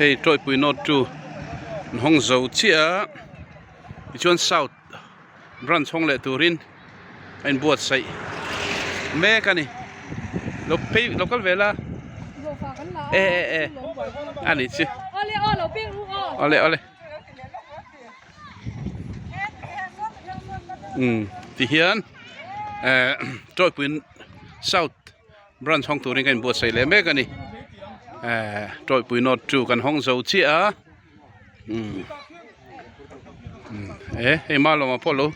Hei Tawipui North chu an hawng zo chiah a tichuan South branch hawng leh turin a inbuatsaih mek a ni lo phei lo kal ve la e e e a nih chu awle awle umm tihian ehh Tawipui South branch hawng turin ka inbuatsaih leh mek a ni ehh Tawipui North chu kan hawng zo chiah a umm umm e hei Malawma pawh lo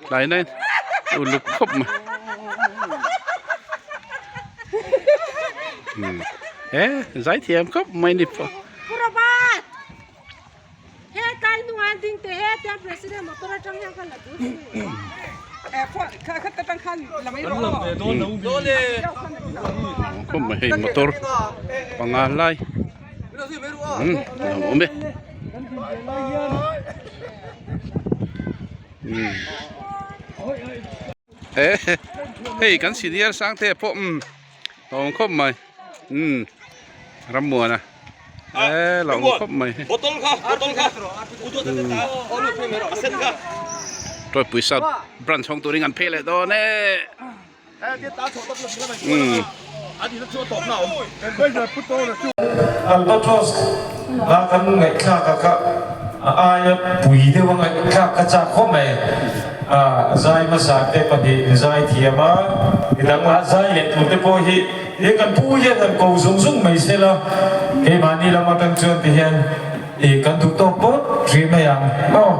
tlai na in uluk khawp mai umm e zaithiam khawp mai ni pawh. Khawp mai hei motor panga lai umm a lo awm e umm e hei kan senior sang te pawh umm a awm khawp mai umm Rammuana e lo awm khawp mai Tawipui South branch hawng turin an phei leh dawn e umm. Albatross a kan ngaihthlak a kha a aia pui deuh a ngaihthlak ka chak khawp mai. A zai hmasa te pahnih zai thiam a, midang lah zai leh tur te pawh hi he kan pu hian han ko zung zung mai se la, keimahni lam atang chuan ti hian ih kan duh tawk pawt hrih mai ang maw.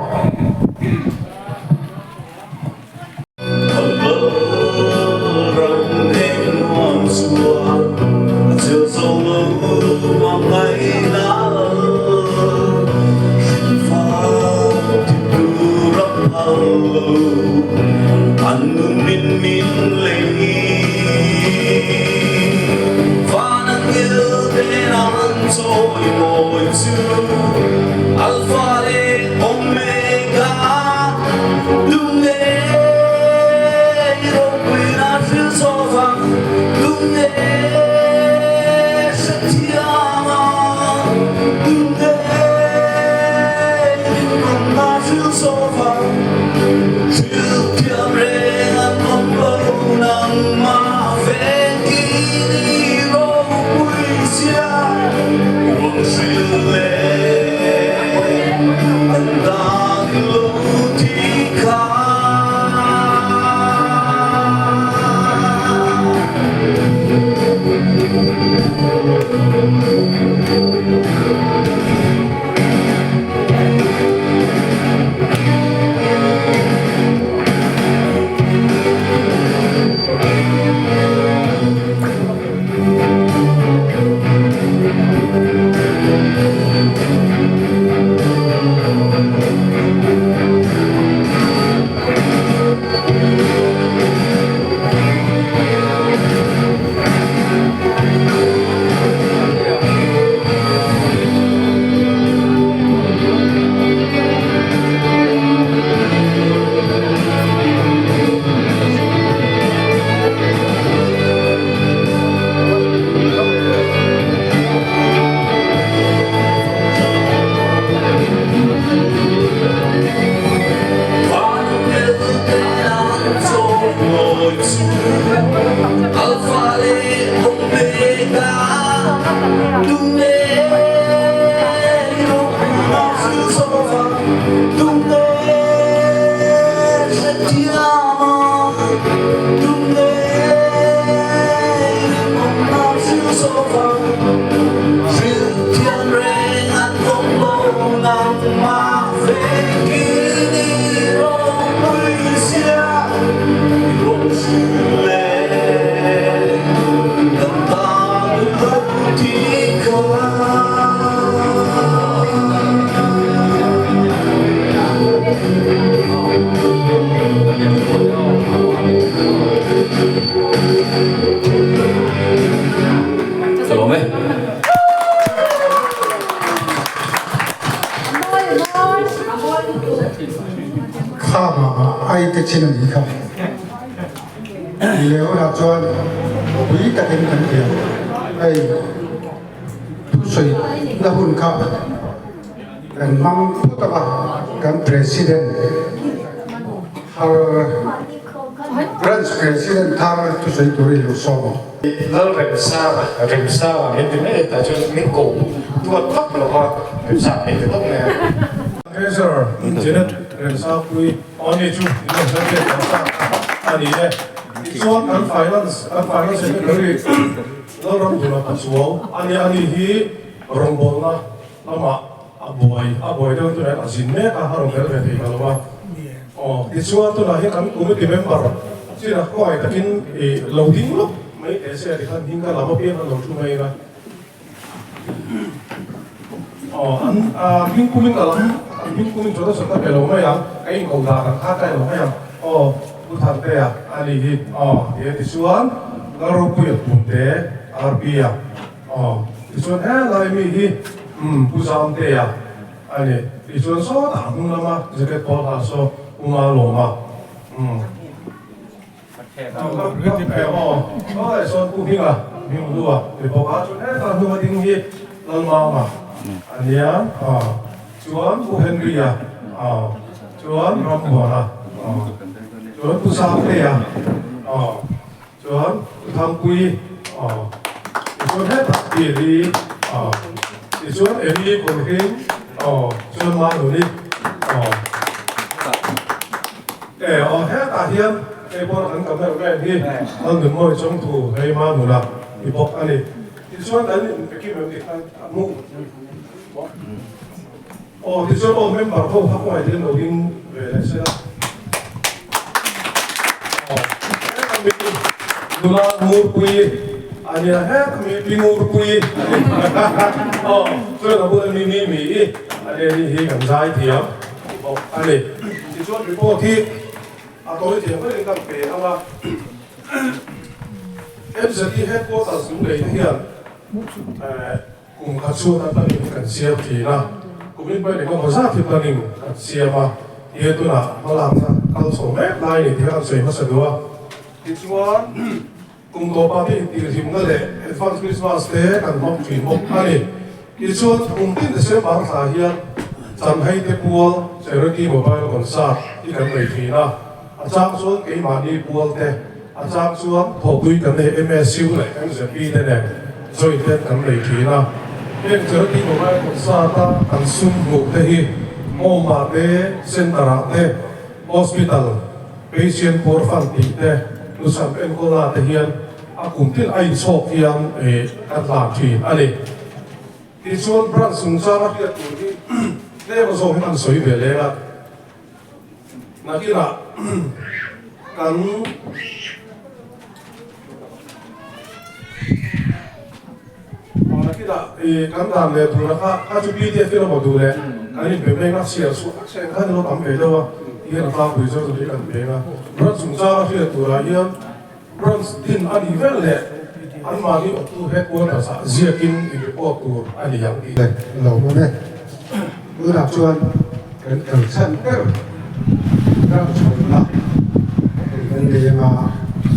Kha vanga ai te chin a nih kha. Ni leh hunah chuan pui takin kan thiam. Hei thu Thusawi na hun kha kan hmang phawt ang a, kan President thar, Branch President thar thusawi tur i lo sawm ang. Lalremsanga, Remsanga min ti mai tah chuan min ko duat vak lo va, Remsanga min ti tawp mai a. Treasurer Janet Remsangpui Awni chu in lo hre ve tawh sa a ni e. Tichuan kan Finance, kan Finance Secretary Lalram Dula Pachuau a nia, ani hi rawngbawlna lamah a buai, a buai deuh tunah hian a zin mek a, a rawn tel ve thei ta lo a. Aw, tichuan tunah hian kan committee member chinah khawngaih takin i lo ding lawk mai teh se a ti khan hming ka lam apiang an lo thu mai a. Aw, an hming kumin ka lam, an hming kumin chuan a sawn ka pe lo mai ang, ka inkoh dan ang kha ka lo mai ang. Aw, Pu Thantea a nih hi. Aw, ti a tichuan Lalropuia Punte, RP-a. Aw, tichuan helai mi hi umm Pu Zamtea a ni. Tichuan sawtah hnung lama jacket pawl ha saw Pu Malawma umm. Aw, sawtlai sawn Pu Hminga, Hming Hlua ti bawk a, chuan hetah hnunga ding hi Lalmama a nia. Aw, chuan Pu Henry-a. Aw, chuan Rammuana. Aw, chuan Pu Sangtea. Aw. Chuan Thangpui aw tichuan hetah Pi aw tichuan Eli Kawlhring aw chuan Manuni aw e aw hetah hian hei pawh kan cameraman hi Lalnunmawi Chawngthu hei Manuna ti bawk a ni. Tichuan kan inpekim em tih khan a hmuh aw tichuan aw member ho kha khawngaih takin lo ding ve leh se la aw heta mi nula ngurpui a nia heta mi pi ngurpui a ni aw chuan a bula mi mi mi i a nia ni hi kan zai thiam bawk a ni tichuan report hi a tawi thiam vekin kan pe ang a MZE headquarters lunglei te hian eh Kum khat chhung atan planning hi kan siam thin a, kum in pawhin engemaw zat hi planning kan siam a, he tunah hmalakna kal chho mek lai a ni tih kha kan sawi hmasa duh a. Tichuan, kum tawpah te intirhlimna leh Advance Christmas te kan hmang thin bawk a ni. Tichuan, kum tin December thla hian Chanhai te pual Charity Mobile Concert hi kan nei thin a, a chang chuan keimahni pual te, A chang chuan thawhpui kan nei MSU leh MZP te nen joint ten kan nei thin a. Heng charity mobile concert a kan sum hmuh te hi home ah te, center ah te, hospital, patient poor fund tih te, nucham enkawlna te hian a kum tin a inchhawk hian kan hlan thin a ni. Tichuan branch chungchang a hriat tur hi tlem a zawk hi kan sawi ve leng a. Nakinah kan nakinah i kan dan leh tura kha kha chu pdf in a maw duh leh kan inpe mek a chhiar chhuah tak chen khan ilo tam ve deuh a tihian a tlangpui zawk zawk hi kan peng a branch chungchang a hriat turah hian branch din a nih vel leh anmahni awptu headquarters ah ziakin in report tur a ni ang tih. Lo awm e. Tunah chuan kan kal chhan ber ram chhawmna hei kan nei anga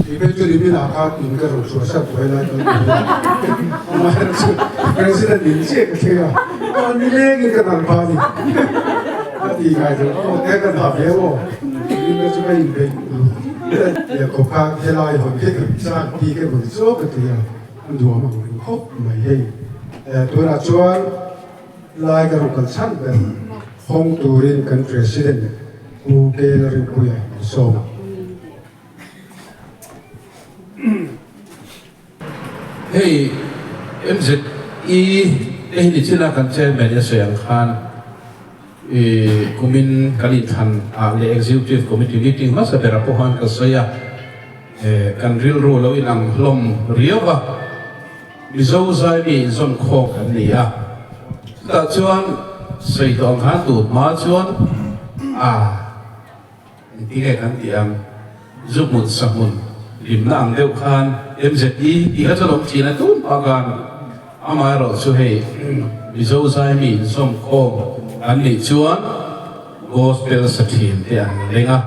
tih phei chu niminah khan in ka rawn chhuah sat buai lai kan ni a, amaherawhchu President in chiah ka thleng a, mahni lengin ka dang phah a ni ka tih ngai tur aw te ka dah ve aw nimin chu ka inbeih leh khawp kha helai hawn hi ka chak bik emaw ni chu ka ti a, a nuam ang reng khawp mai hei tunah chuan. Lai ka rawn kal chhan ber hawng turin kan President Pu K Lalrinpuia min sawm a. Hei MZE te hi nichina kan Chairman in a sawi ang khan kumin kan inthlan ah leh Executive Committee meeting hmasa berah pawh khan ka sawi a, kan rilru lo inang hlawm riau a. Mizo zaimi inzawm khawm kan ni a, chutah chuan sawi tawh ang khan tun hma chuan a engti nge kan tih ang, zu hmun sa hmun hlimna ang deuh khan MZE tih kha chuan awm thin a tun hma khan amaherawh chu hei Mizo zaimi inzawm khawm kan nih chuan Gospel sa thin te an leng a,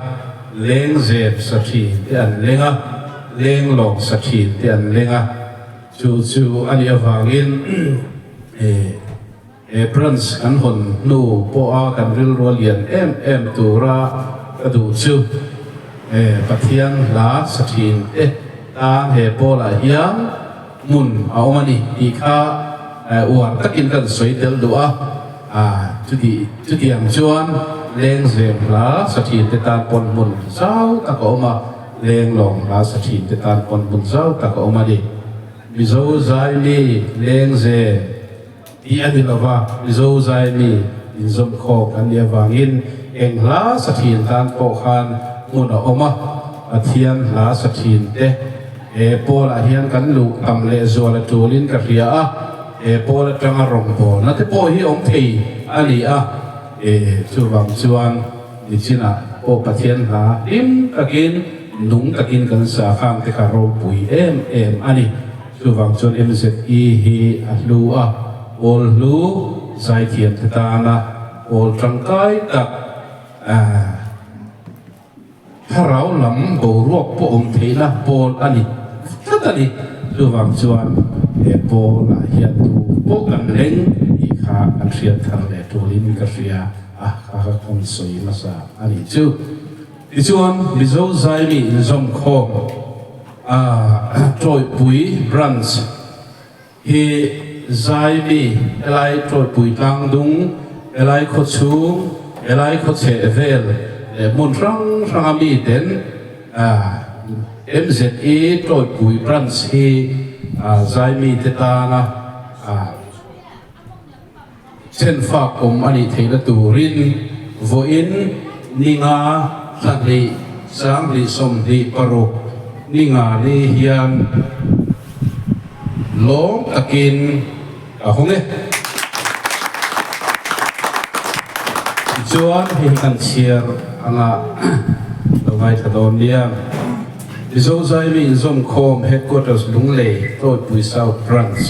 lengzem sa thin te an leng a, lenglawng sa thin te an leng a. Chu chu a nih avangin He branch kan hawn hnu pawha kan rilru a lian em em tura ka duh chu Pathian hla sa thin te tan he pawlah hian hmun a awm a ni tih kha uar takin kan sawi tel duh a, chutiang chuan lengzem hla sa thin te tan pawn hmun zau tak a awm a, lenglawng hla sa thin te tan pawn hmun zau tak a awm a ni. Mizo Zaimi lengzem tih a ni lova, Mizo Zaimi inzawmkhawm kan nih avangin eng hla sa thin tan pawh khan hmun a awm a, Pathian hla sa thin te he pawlah hian kan luh tam lehzual a tulin ka hria a, he pawl atanga rawngbawlna te pawh hi awm thei a ni a, chuvang chuan nichinah pawh Pathian hla hlim takin nung takin kan sa khang te kha ropui em em a ni. Chuvang chuan MZE hi a hlu a, pawl hlu zaithiam te tana pawl tangkai tak thlarau lam boruak pawh awm theihna pawl a ni tlat a ni. Chuvang chuan he pawlah hian tu pawh kan leng tih kha kan hriat thar leh tulin ka hria a, kha ka kawn sawi hmasa a nih chu. Tichuan Mizo Zaimi inzawmkhawm a Tawipui Branch hi Zaimi helai Tawipui tlangdung, helai khawchhung, helai khawchheh vel leh hmun hrang hranga miten MZE Tawipui Branch hi Zaimi te tana Chenfak awm a nih theihna turin vawiin ni nga thla hnih 20 26 ni nga ni hian lawm takin ka hawng e. Tichuan hei hi kan chhiar anga lo ngaithla dawn nia. Mizo Zaimi Inzawmkhawm Headquarters Lunglei Tawipui South Branch.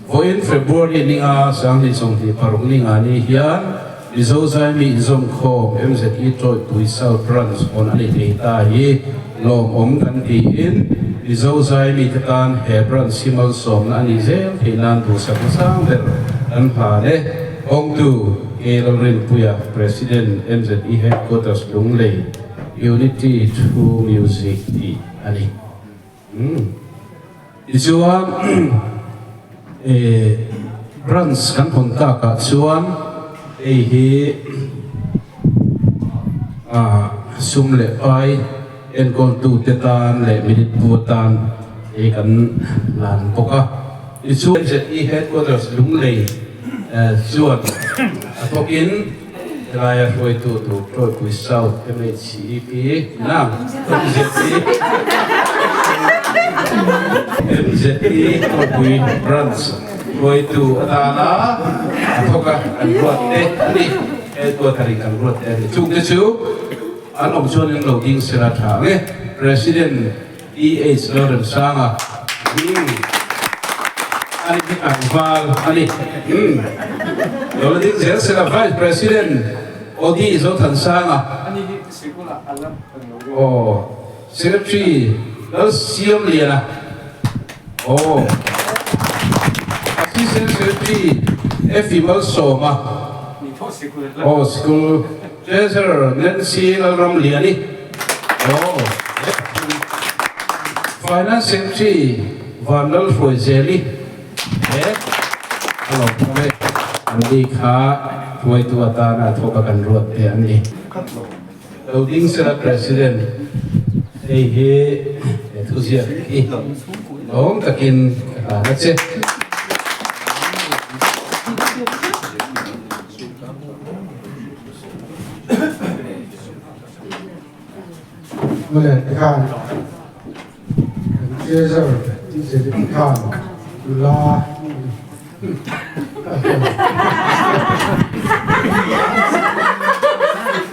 Vawiin February ni nga 2026 ni nga ni hian Mizo Zaimi inzawmkhawm MZE Tawipui South Branch hawn a ni thei ta hi lawmawm kan tiin Mizo Zaimi te tan he branch hi malsawmna a nih zel theih nan duhsakna sang ber kan hlan e. Hawngtu K. Lalrinpuia, President, MZE Headquarters Lunglei, Unity Through Music tih a ni. Tichuan branch kan hawn takah chuan hei hi sum leh pai enkawltute tan leh minute bu atan hei kan hlan bawk a. Tichuan ZE Headquarters Lunglei chuan a thawkin helaia hruaitu tur Tawipui South MHCEP na MZE MZE Tawipui Branch hruaitu atana a thawk a kan ruat te a ni. Headquarter in kan ruat te a ni. Chungte chu an awm chuan in lo ding sela tha ang e. President TH Lalremsanga a ni hi tlangval a ni. Lo la ding zel sela Vice President Odi Zothansanga aw Secretary Lalsiamliana aw Assistant Secretary Effie Malsawma aw School Treasurer Nancy Lalramliani aw Finance Secretary Vanlalhruaizeli he a lo thawk e. Anni kha hruaitu atana a thawk a kan ruat te an ni. Lo ding sela President, hei hi he thuziak hi lawm takin ka hlan a che. Mawle tikhan kan treasure tih khan nula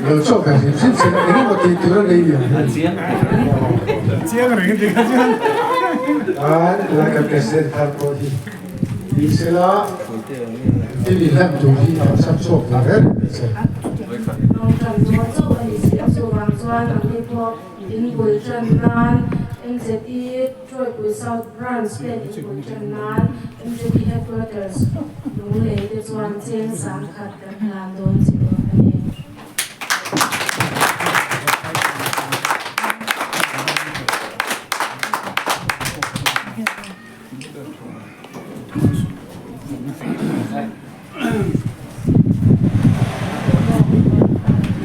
lo chawk ve hrim hrim se eng emaw tih tur a nei ni ang hi. Chiang reng ti kha chuan. An tunlai kan president thar pawh hi ni sela thil inhlan tur hi kan chhak chhuak ve reng reng se. Kan chauh a ni si a, chuvang chuan an ni pawh in bul tan nan. MZE Tuaipui South Branch ten input tan nan MZE Headquarters Lunglei te chuan cheng 10,000 kan hlan dawn che u a ni.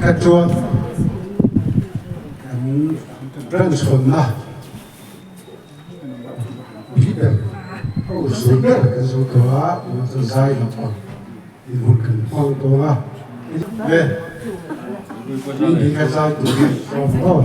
Ka chuan kan branch hawnna phi ber a urhsun ber kan zo tawh a, tunah chuan zai lampang inhmun kan hmang tawng a. Le mi kha zai turin sawm aw.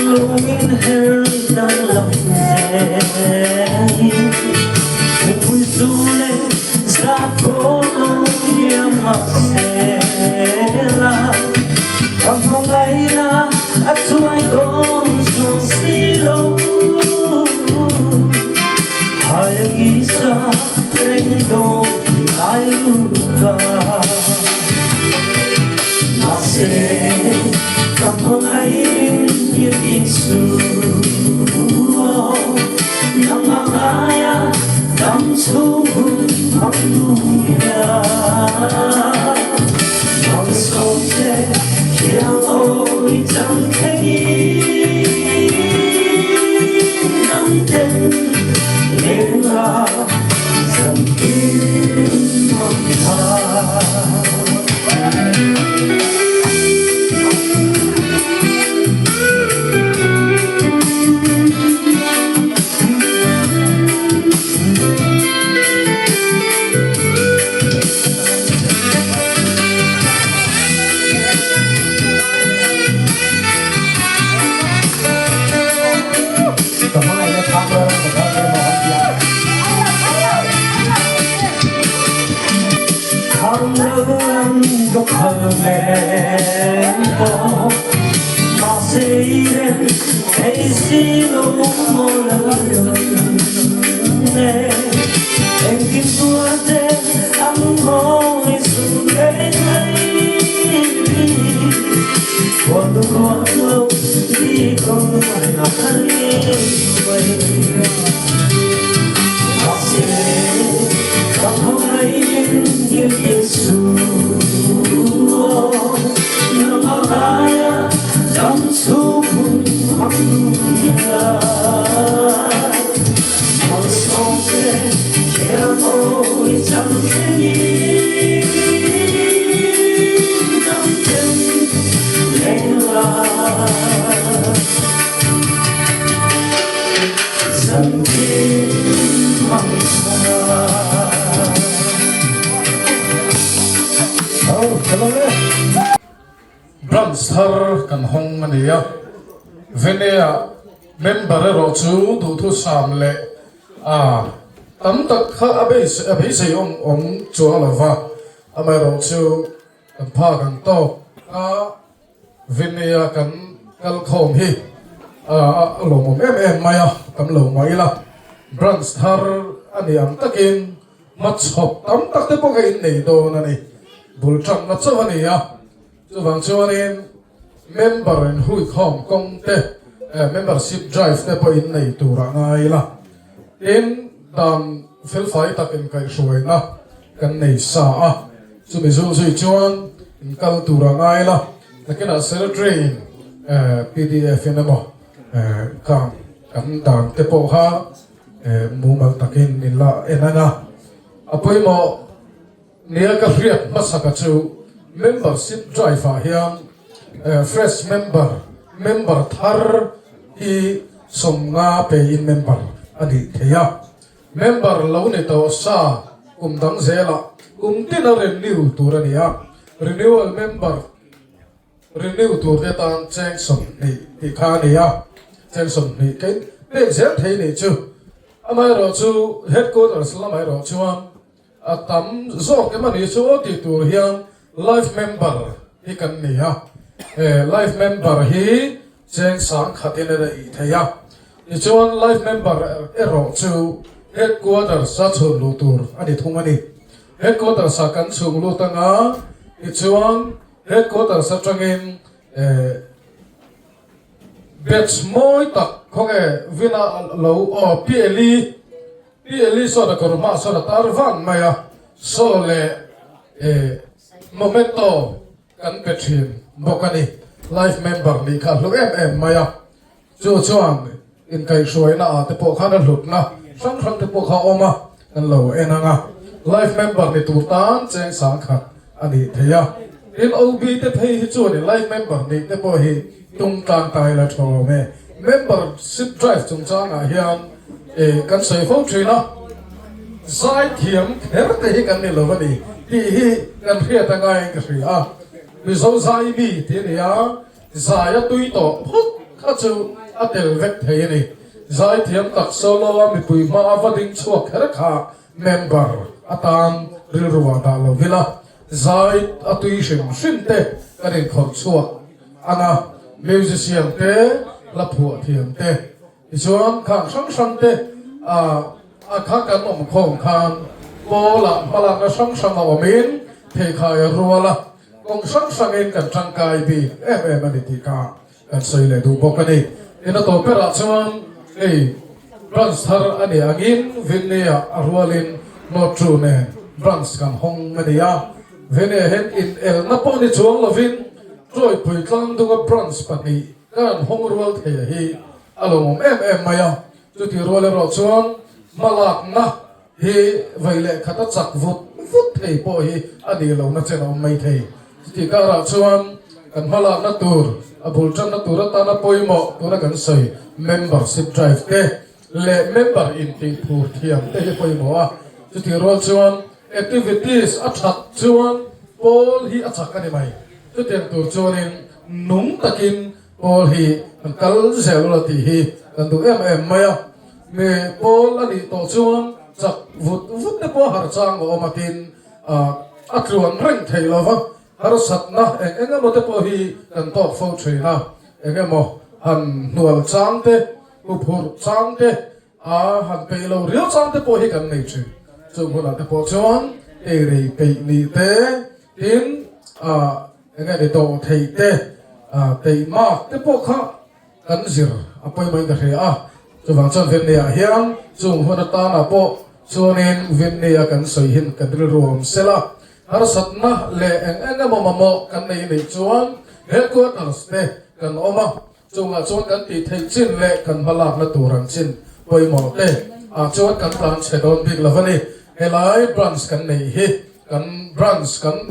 Lungin her danglam zelin Mipui zu leh zahkaw lo thiam mahsela Ka hmangaihna a chuai dawn chuang si lo Hai a ngisa reng dawn lai luka Mahse ka hmangaih in insu Nangmah ngaia dam chhung hun hmang duhia Mang sawm che thiang awi chang thlengin Nang ten leng la zan tin mang tha. Ka hmangaihna thak ram ka thar emaw an ti a. Khang ka phal nen pawh mahse i rem thei si lo maw lalne engkim tuar te ang mawi sun reng mai Còn luôn lâu đi không phải là mai Mahse ka hmangaih in Jesu Nangmah ngaia dam chhung hun hmang duhia Malsawm che thiam awi chang thlengin dam ten leng la. Zan tin mang tha. Branch thar kan hawng a ni a, Venea member erawh chu duhthusam leh a tam tak kha a beisei awm awm chuang lo va, amaherawh chu kan phak ang tawk a. Vinny-a kan kal khawm hi a lawmawm em em mai a, tam lo mai ila. Branch thar a ni ang takin hmachhawp tam tak te pawh kha innei dawn a ni. Bul tanna chauh a ni a, chuvang chuanin member in hui khawm kawng te, membership drive te pawh innei tur a ngai ila. Tin, dan felfai tak inkaihhruaina kan nei sa a, chumi zul zui chuan inkal tur a ngai la, nakinah secretary in pdf in emaw kang kan dan te pawh kha mumal takin in la en ang a, a pawimawh nia ka hriat hmasaka chu membership drive ah hian fresh member, member thar hi 50 pe in member a nih theih a. Member lo ni tawh sa kum dang zelah kum tina renew tur a ni a, renewal member renew tur te tan cheng 20 tih kha a ni a, cheng 20 ka in pek zel thei nih chu. Amaherawh chu headquarters lamah erawh chuan a tam zawk em a nih chu aw tih tur hian life member hi kan ni a, he life member hi Cheng sang khatin a neih thei a, tichuan life member erawh chu headquarters a chhun luh tur a ni thung a ni. Headquarters ah kan chhung lut anga, tichuan headquarters atangin batch mawi tak khawnge vina lo aw Pi Eli, Pi Eli sawn a kawr hmaah sawn a tar vang mai a, saw leh momento Kan pe thin bawk a ni. Life member nih kha a hlu em em mai a, chu chuan inkaihhruaina ah te pawh khan a hlutna hrang hrang te pawh kha a awm a, kan lo en ang a. Life member ni tur tan cheng 10,000 a nih thei a. Tin OB te phei hi chuan in life member nih te pawh hi tum tlang tai la tha awm e. Membership drive chungchangah hian kan sawi fo thin a. Zaithiam kher te hi kan ni lo a ni tih hi kan hriat a ngaiin ka hria a, Mizo zai mi ti a ni a, zai a tui tawh phawt kha chu a tel vek thei a ni. Zaithiam tak solo a mipui hma a va ding chhuak kher kha member atan rilru ah dah lo ila zai a tui hrim hrim te kan inkhawrh chhuak ang a, musician te, hla phuah thiam te tichuan khang hrang hrang te a kha kan awm khawm khan pawl ah hmalakna hrang hrang a awmin pheikhai a rual a, kawng hrang hrangin kan tangkai bik em em a ni tih kha Kan sawi leh duh bawk a ni. Ina tawp berah chuan hei branch thar a nih angin Vinny-ah a rualin North True nen branch kan hawng a ni a. Vinny-ah hian inelna pawh ni chuang lovin Tawipui Tlangdunga branch pahnih kan han hawng rual thei a hi a lawmawm em em mai a. Chutih rual erawh chuan hmalakna hi vei leh khat a chak vut vut thei pawh hi a nih lohna chen a awm mai thei. Chutih karah chuan kan hmalakna tur, a bul tanna tur atana pawimawh tura kan sawi membership drive te leh member intih phur thiam te hi pawimawh a. Chutih rual chuan activities a that chuan pawl hi a chak a ni mai. Chutiang tur chuanin nung takin Pawl hi kan kal zel ula tih hi kan duh em em mai a, mi pawl a nih tawh chuan chak vut vut te pawh har chang a awm a tin a tluan reng thei lo va, harsatna eng eng emaw te pawh hi kan tawk fo thin a, eng emaw han hnual chang te, huphurh chang te, a han peih lo riau chang te pawh hi kan nei thin. Chung hunah te pawh chuan ei rei peih nih te tin Eng nge ni tawh theih te, teih mak te pawh kha kan zir a pawimawhin ka hria a. Chuvang chuan Vinny-ah hian chung hun atana pawh chuanin Vinny-a kan sawi hin kan rilru awm sela, harsatna leh eng eng emaw mamawh kan nei neih chuan headquarters te kan awm a, chungah chuan kan tih theih chin leh kan hmalakna tur ang chin pawimawh te ah chuan kan tlan chhe dawn bik lo a ni. Helai branch kan neih hi Kan branch kan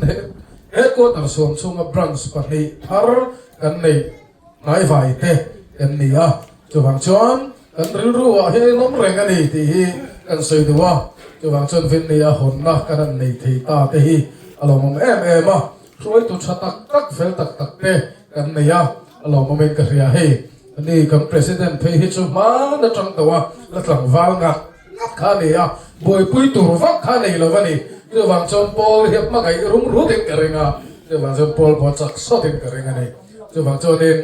headquarter suam chhunga branch pahnih thar kan neih hnaivai te kan ni a, chuvang chuan kan rilru ah hian awm reng a ni tih hi kan sawi duh a, chuvang chuan Vinny-a hawnna kan han nei thei ta te hi a lawmawm em em a, hruaitu tha tak tak fel tak tak te kan nei a, a lawmawmin ka hria hei ani kan president phei hi chu hman atang tawh a la tlangval ngak Nghat kha a ni a, buaipui tur vak kha a nei lo a ni. Chuvang chuan Paul hi a hmangaih rum rutin ka ring a, chuvang chuan Paul pawh chak sawtin ka ring a ni. Chuvang chuanin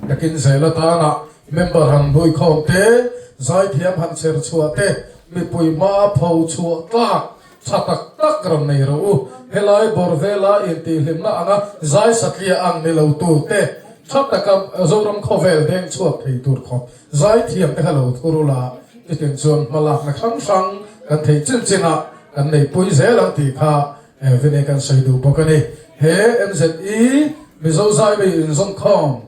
nakin zel atana member han hnuikhawm te, zaithiam han chher chhuah te, mipui hma pho chhuah tlak tha tak tak rawn nei rawh u. Helai bawr vela intihhlimna anga zai satliah ang ni lo tur te, tha taka Zoram khawvel deng chhuak thei tur khawp Zaithiam te kha lo thur ula, chutin chuan hmalakna hrang hrang kan theih chin chin ah kan neipui zel ang tih kha Vinay kan sawi duh bawk a ni. He MZE Mizo Zaimi inzawmkhawm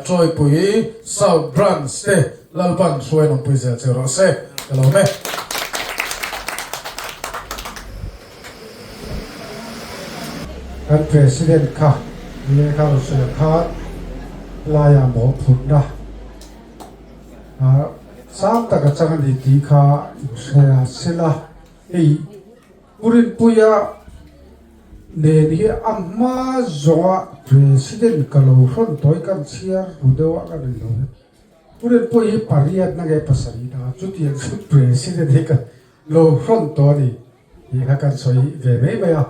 Tawipui South Branch te Lalpan hruai nawmpui zel che rawh se. Ka lawm e. Kan President kha ni kha rawn sawi ang khan laiah mawhphurhna sang tak a chang a ni tih kha inhria sela hei Pu Rinpuia nen hi a hma zawnga President ka lo hrawn tawi kan chhiar ru deuh a ka rin lo Pu Rinpuia hi pariatna nge pasarih na chutiang chu President hi ka lo hrawn tawh a ni tih kha kan sawi ve mai mai a.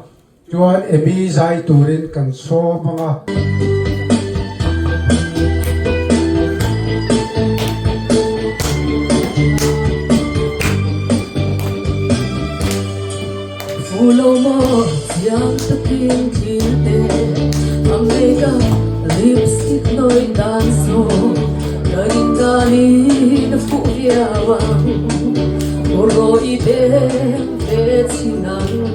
Chuan Amy zai turin kan sawm ang a. Fulo maw chiang takin thlir teh a makeup lipstick hnawih dan saw ka rindanin a fuh viau ang Aw i beng ve chin ang.